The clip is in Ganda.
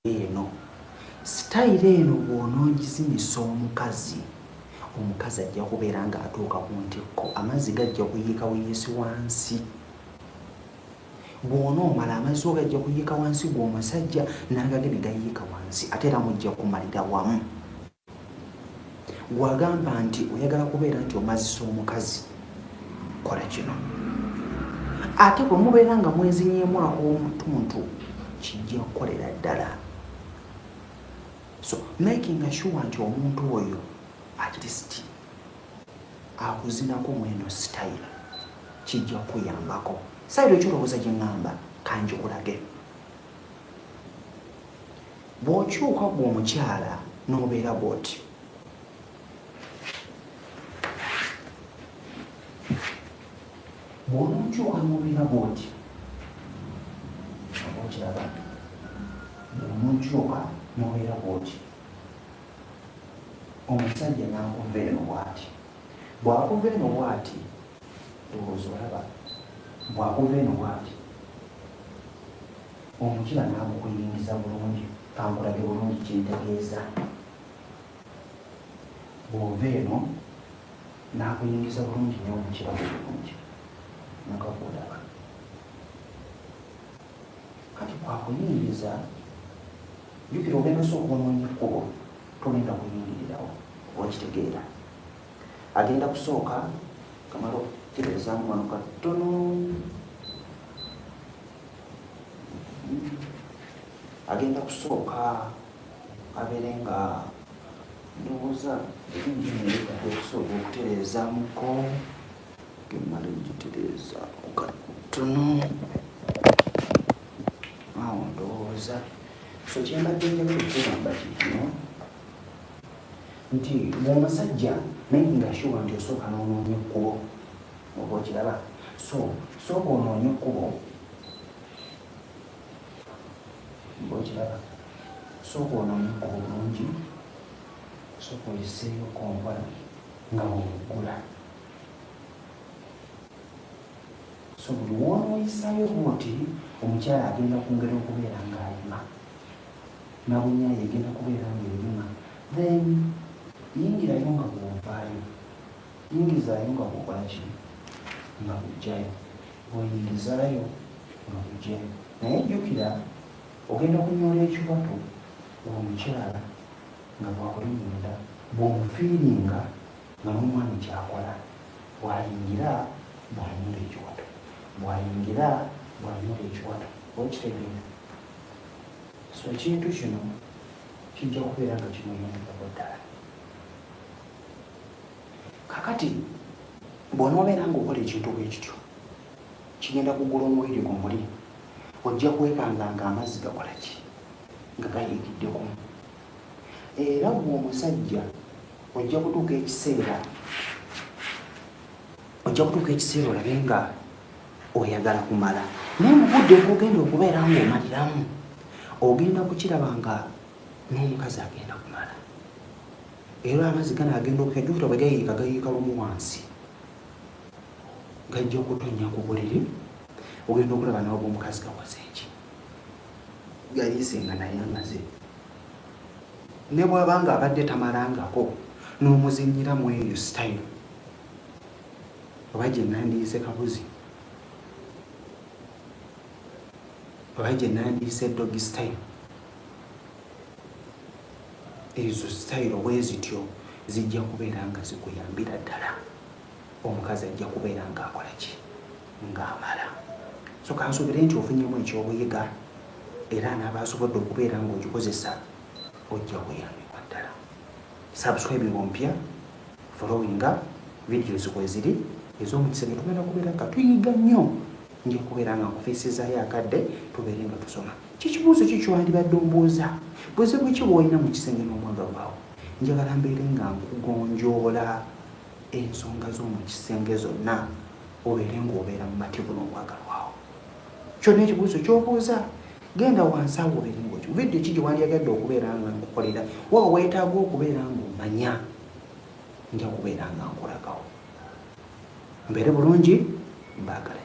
Eno sitayiro eno bw'onoogizinisa omukazi, omukazi ajja kubeera ng'atuuka ku ntikko, amazzi gajja kuyiika buyiisi wansi. Bw'onoomala amazzi go gajja kuyiika wansi gwe omusajja n'agage ne gayiika wansi ate era mujja kumalira wamu. Gwe agamba nti oyagala kubeera nti omazisa omukazi, kola kino. Ate bwe mubeera nga mwezinyeemu ak'omutuntu kijja kukolera ddala. So making sure nti omuntu oyo at least akuzinako mweno style kijja kukuyambako. Style ekyolowooza gye ŋŋamba kangikulage. Bw'okyuka gwe omukyala n'obeera bw'oti. Bw'onookyuka n'obeera bw'oti, oba okiraba, bw'onookyuka n'obeera bw'oti, omusajja n'akuva eno bw'ati. Bw'akuva eno bw'ati, ndowooza olaba, bw'akuva eno bw'ati, Omukira n'agukuyingiza bulungi. Kankulage bulungi kye ntegeeza. Bw'ova eno n'akuyingiza bulungi nnyo omukira gwo bulungi nga bw'olaba. Kati bw'akuyingiza, jjukira ogenda osooka onoonye ekkubo, togenda kuyingirirawo, oba okitegeera. Agenda kusooka kamala okutereezaamu wano katono. Agenda kusooka abeere nga ndowooza ebingi neyetaaga okusooka okutereezaamuko gemmala ogitereezaamu katono awo ndowooza. So kyembadde njagala okugamba kikino nti bw'omusajja making sure nti osooka n'onoonya ekkubo, oba okiraba, so sooka onoonye ekkubo, oba okiraba, sooka onoonye ekkubo bulungi, sooka oyiseeyo kompola nga bw'oggula. So buli w'onooyisaayo bw'oti, omukyala agenda kwongera okubeera ng'ayima, nabunyayo egenda kubeera ng'eruma, then yingirayo nga bw'ovaayo. Yingizaayo nga bw'okola ki? Nga bw'oggyayo. Bw'oyingizaayo nga bw'oggyayo. Naye jjukira, ogenda kunyoola ekiwato omukyala nga bw'akuli munda, bw'omufiiringa nga n'omwami ky'akola. Bw'ayingira, bw'anyoola ekiwato. Bw'ayingira, bw'anyoola ekiwato. Okitegeera? So ekintu kino kijja kubeera nga kimuyambirako ddala. Kakati bw'onoobeera ng'okola ekintu bwe kityo, kigenda kugula omubiri gwo muli, ojja kwekanga ng'amazzi gakola ki? Nga gayiikiddeko. Era ggwe omusajja ojja kutuuka ekiseera, ojja kutuuka ekiseera olabe nga oyagala kumala. Naye mu budde bw'ogenda okubeera ng'omaliramu, ogenda kukiraba nga n'omukazi agenda kumala. Era amazzi ganaagenda okukya, jjukira bwe gayiika, gayiika lumu wansi, gajja okutonnya ku buliri, ogenda okulaba nawe omukazi gakoze ki, gayiise nga naye amaze. Ne bw'aba nga abadde tamalangako, n'omuzinnyira mu eyo sitayiro oba gye nandiyise kabuzi oba gye nandiyise doggy style. Ezo sitayiro bwe zityo zijja kubeera nga zikuyambira ddala. Omukazi ajja kubeera ng'akola ki? Ng'amala. So kansuubire nti ofunyemu ekyobuyiga era anaaba asobodde okubeera ng'ogikozesa ojja kuyambibwa ddala. Subscribing omupya, followinga videos kweziri ez'omu kisenge tugenda kubeera nga tuyiga nnyo. Nja kubeera nga nkufiisizaayo akadde tubeere nga tusoma. Kikibuuzo ki kyewandibadde ombuuza? Buzibu ki bw'olina mu kisenge n'omwagalwa wo? Njagala mbeere nga nkugonjoola ensonga z'omu kisenge zonna obeere ng'obeera mumativu n'omwagalwa wo. Kyonna ekibuuzo ky'obuuza, genda wansi awo obeere ng'oki. Vidiyo ki gye wandyagadde okubeera nga nkukolera? Wa weetaaga okubeera ng'omanya? Nja kubeera nga nkulagawo. Mbeere bulungi, mbaagala.